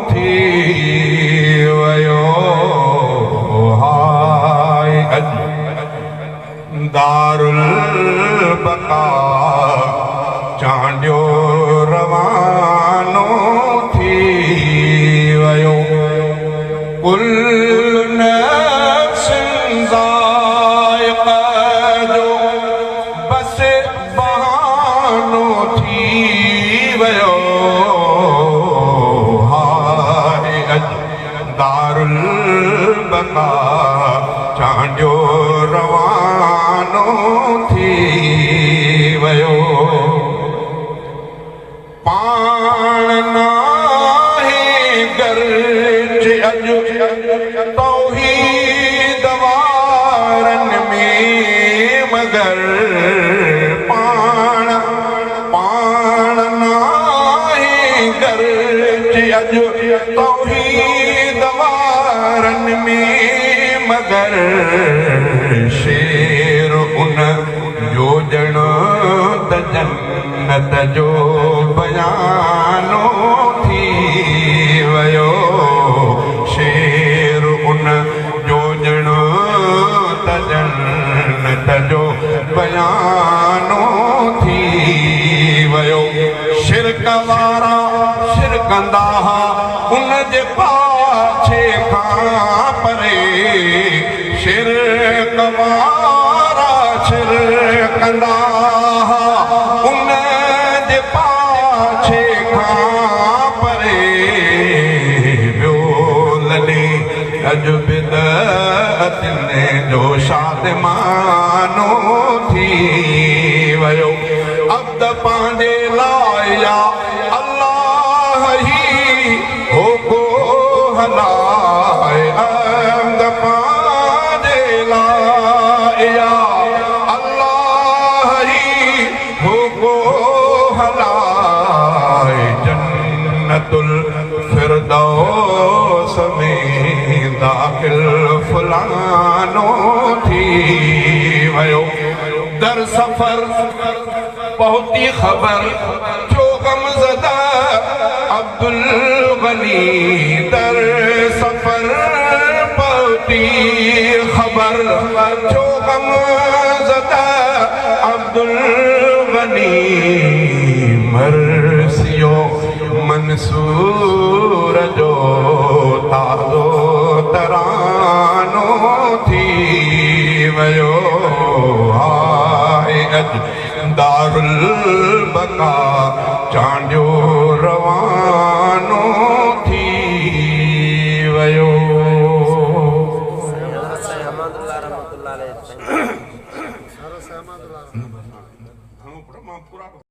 ٿي ويو. هاءِ اڄ دارل بقا چانڊيو روانو ٿي ويو. ڪل نفس ذائقه جو بس بهانو ٿي ويو. هاءِ اڄ دارل بقا چانڊيو روانو ٿي ويو. پاڻ ناهي گرچ اڄ توحيد وارن ۾ مگر، پاڻ پاڻ ناهي گرچ اڄ توحيد وارن ۾ مگر، شعر ان جو ڄڻ ته جنت جو بيانو ٿي ويو. شعر ان جو ڄڻ ته جنت جو بيانو ٿي ويو. شرڪ وارا شرڪندا ها ان جي پاڇي کان پري، شرڪ وارا شرڪندا ها ان جي پاڇي کان پري، ويو لڏي اڄ بدعتن جو شادمانو ٿي ويو. عبد پنهنجي لاءِ يا الله ئي هوڪو هلائي، عبد پنهنجي لاءِ يا الله ئي هوڪو هلائي، جنت الفردوس ۾ داخل فلاڻو ٿي ويو. در سفر پهتي خبر، ٿيو غمزده عبدل غني. در سفر پهتي خبر، ٿيو غمزده عبدل غني. مرثيو منصور جو تازو ترانو ٿي ويو. هاءِ اڄ دارل بقا چانڊيو روانو ٿي ويو. سائين احمدالله رحمت الله عليه. گهڻو پڙهو مان پورا.